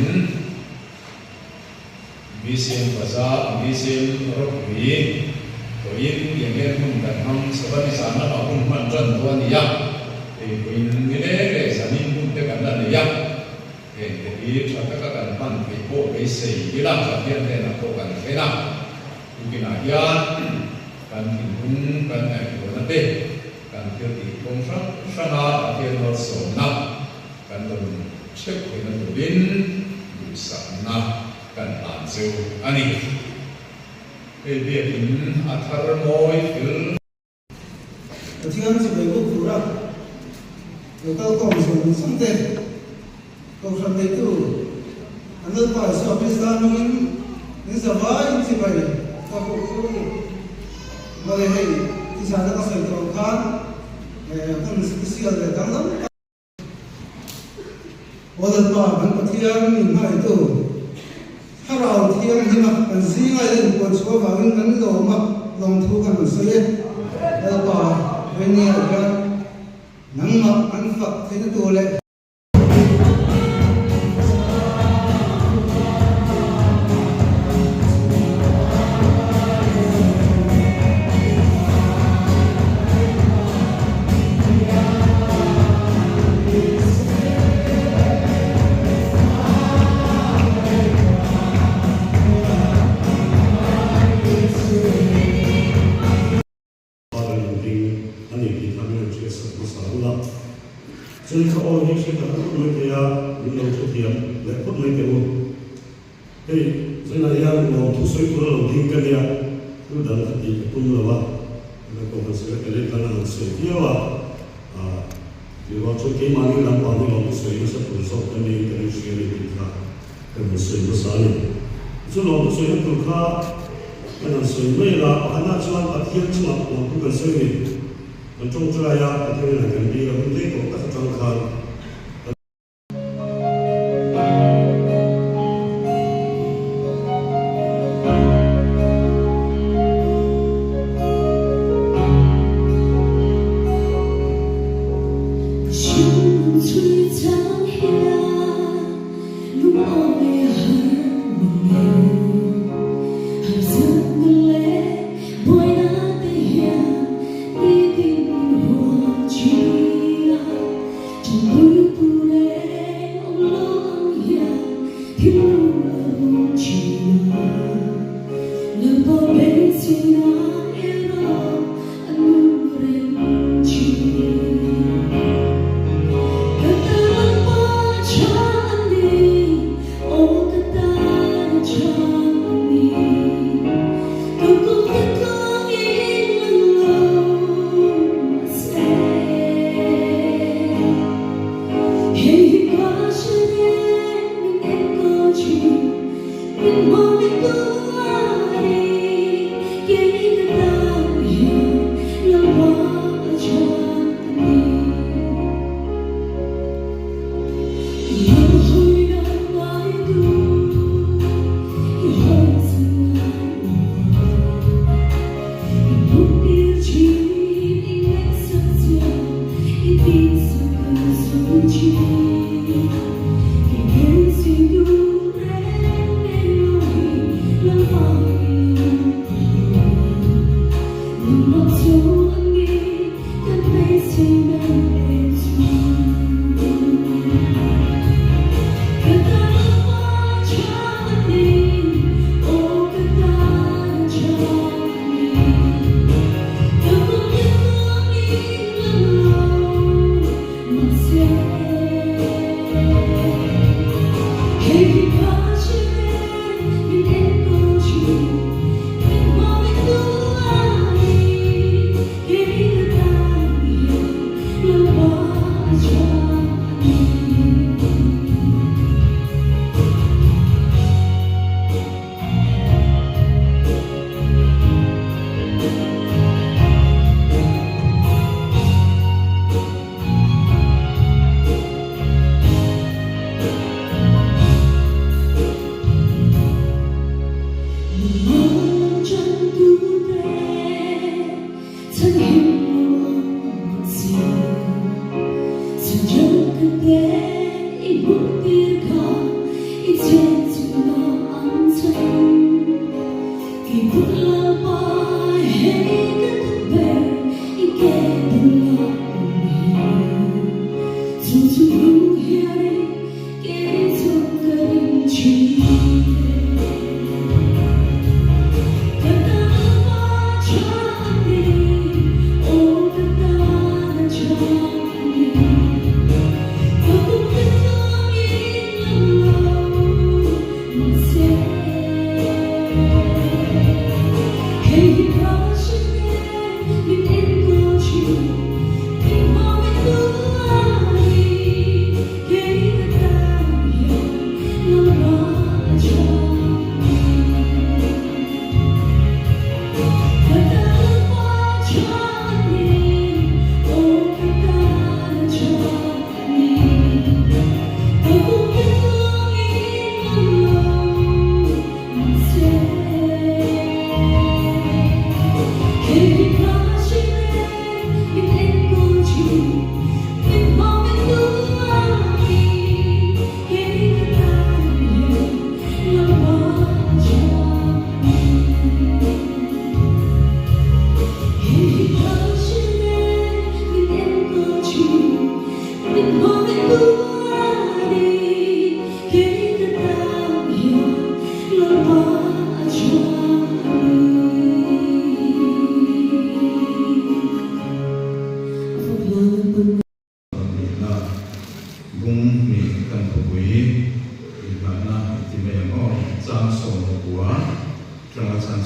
hianin BCM Bazar, BCM ropui tawhin tiang hian hun kan hmang chho a, nizan lamah hun hman tan tawh a ni a, hei vawiin nileng leh zanin hun te kan la nei a, heng te hi tha taka kan hman theih pawh beisei ila Pathian hnenah pawh kan thlen a, tukinah hian kan thinlung kan ngaihtuahna te kan thil tih kawng hrang hranga Pathian malsawmna kan rawn theuh theihna turin duhsakna kan hlan cheu a ni. Hei biakin a thar mawi fel. Pathian chu bei bawk tura lo kal khawm zawng zawng te, Kohhran neitu an Lalpa Isua Krista hmangin min zavai in chibai ka bawk chu a ni. Mawle hei tizana ka sawi tawh ang khan hun special leh danglam tak. Aw Lalpa, kan Pathian min hmaitu, Thlarau Thianghlima kan zinga i la inpuan chhuah avangin kan lawm a, lawmthu kan rawn sawi e. Lalpa, Vainia hian nangmah kan fak theihna tur leh. Father in ding a ni tih kha min rawn hriatsak hmasa ula. Chuan ka aw hi hriat a har phawt mai thei a, min lo thuthiam leh phawt mai teh u. Hei, zanah hian lawmthu sawi tur a lo ding ka nia, thil dang ka tih ka tum lo a, ka kohhran secretary khan a han sawi viau a, ah, tirual chuan keimahni lampang hi lawmthu sawi nasa tur zawk ka niin ka rinhria a ni tih kha ka rawn sawi hmasa a ni. Chu lawmthu sawina tur kha kan han sawi mai la, pakhatna chuan Pathian chungah lawmthu kan sawi ni. Kan tawngtai a, Pathian in a kan dil a, hun rei tawh tak atang khan.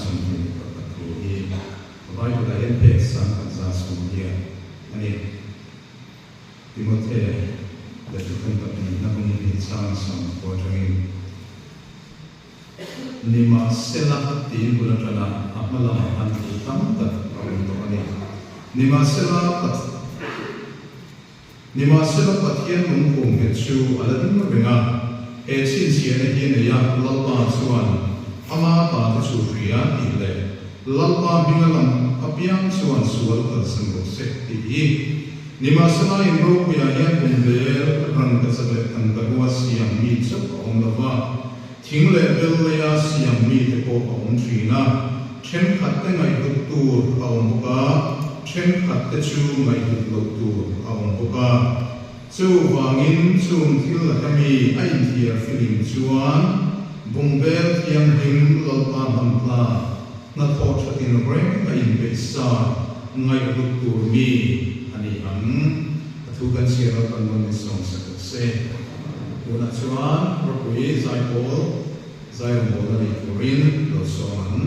24 thu hi Bible ah hian pek 10,000 sawm hian a ni. Timothe lehkhathawn pahnihna bung hi chang 10 atangin Nimahsela tiin bul atana a hma lamah khan thu tam tak a awm tawh a ni. Nimahsela Nimahsela Pathian lungphum nghet chu a la ding reng a, he chhinchhiahna hi a nei a, Lalpa chuan ama ta te chu hria tih leh Lalpa hminga lam apiang chuan sual kalsan rawh se tih hi. Nimahsela in ropuiah hian kum vel ran ka chak leh tang ka rua siam mi chauh a awm lo va, thing leh bel leia siam mi te pawh a awm thin a, thenkhat te ngaihhlut tur a awm bawk a, thenkhat te chu ngaihhlut loh tur a awm bawk a. Chuvangin chung thil laka mi a inthiar filim chuan bungbel thianghlim Lalpa hmanhla hnathawh thatin reng a inpeih sa ngaihhlut tur mi a ni ang. A thu kan chhiar a kan rawn insawm sak rawh se. Tunah chuan ropui zaipawl zairawngbawl a nei turin lo sawm ang.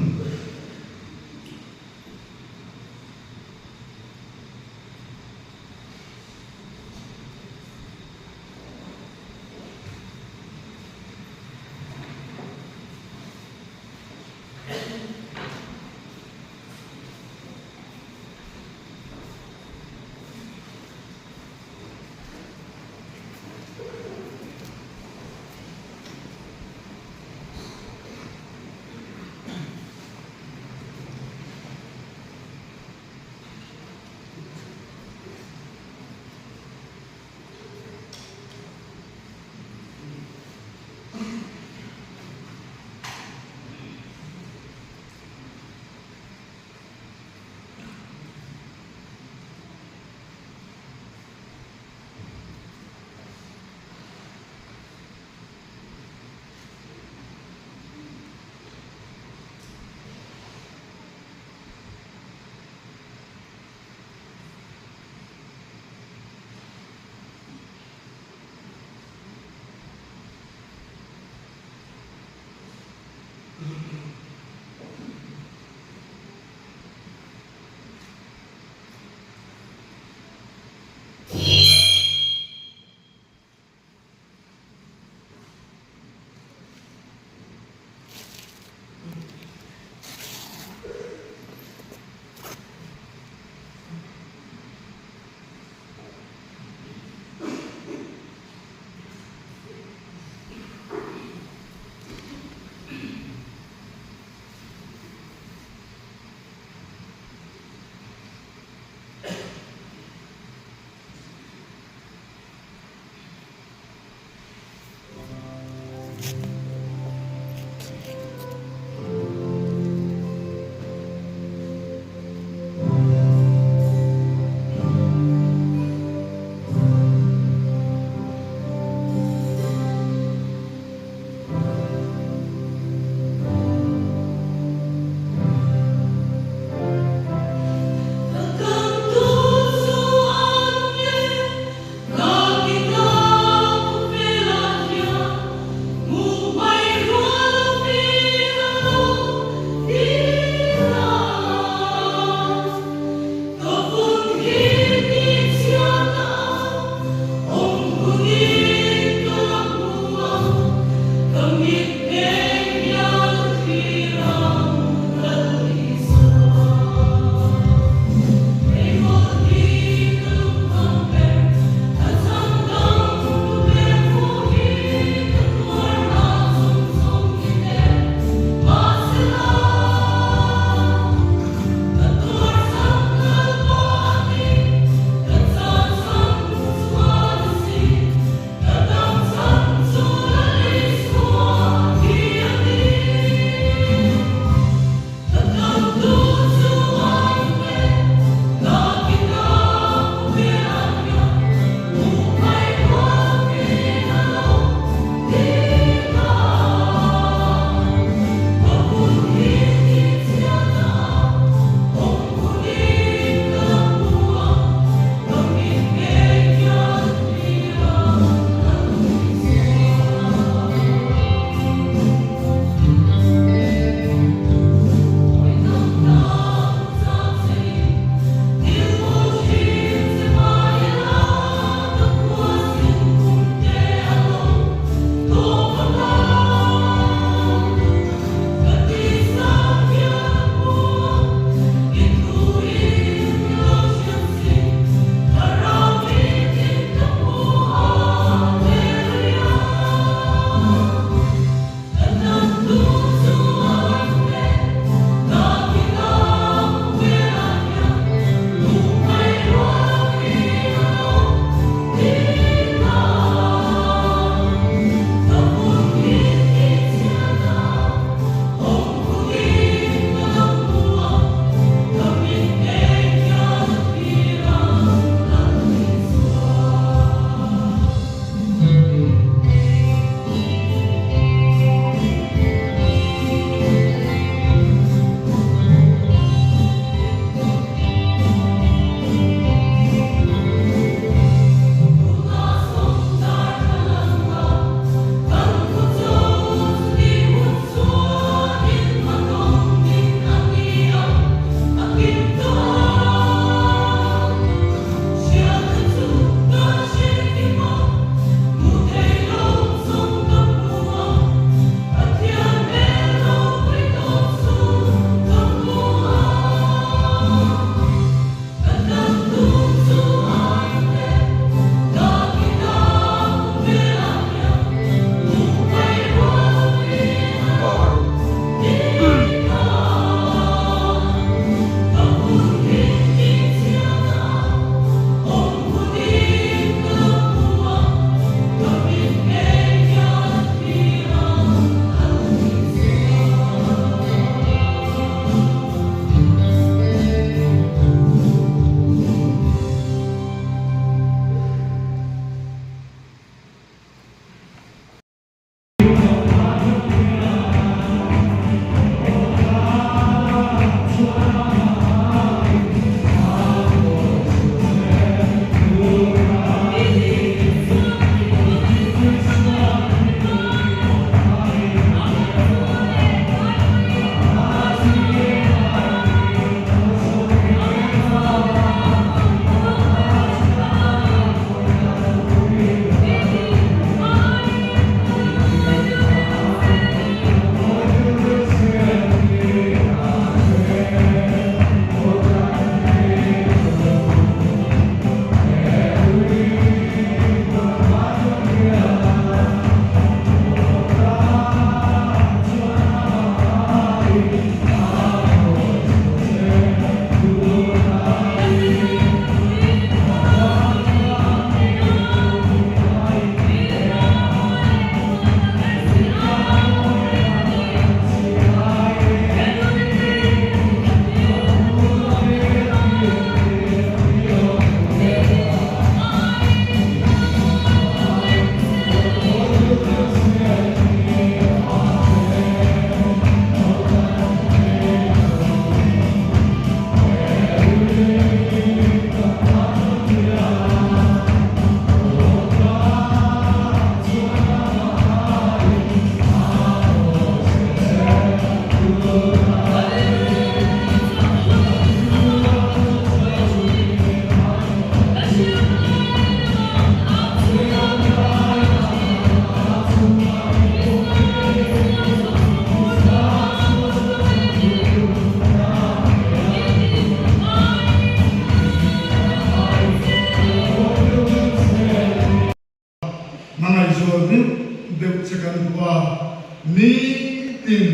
Nitin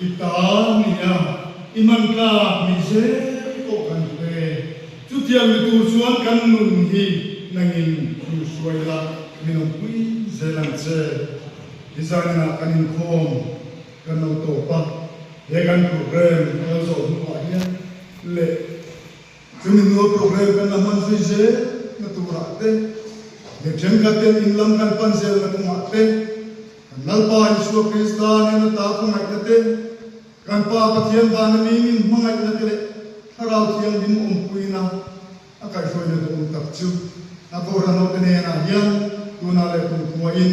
i ta nia i man tlak ni zel pawh kan hle. Chutiang ni tur chuan kan nun hi nangin min hruai la, min awmpui zel ang che. Design-ah kan inkhawm kan lo tawp a, he kan program kal zawh hnuah hian leh chumi hnua program kan la hman zui zel na turah te, mi thenkhat ten in lam kan pan zel na kawngah te, kan Lalpa Isua Krista nena ta khawngaihna te, kan Pa Pathian vana mi min hmangaihna te leh Thlarau Thianghlim awmpuina A kaihhruaina duhawm tak chu a Kohhran hote hnenah hian tunah leh kumkhuain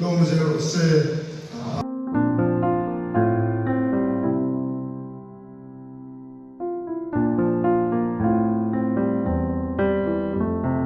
lawm zel rawh se.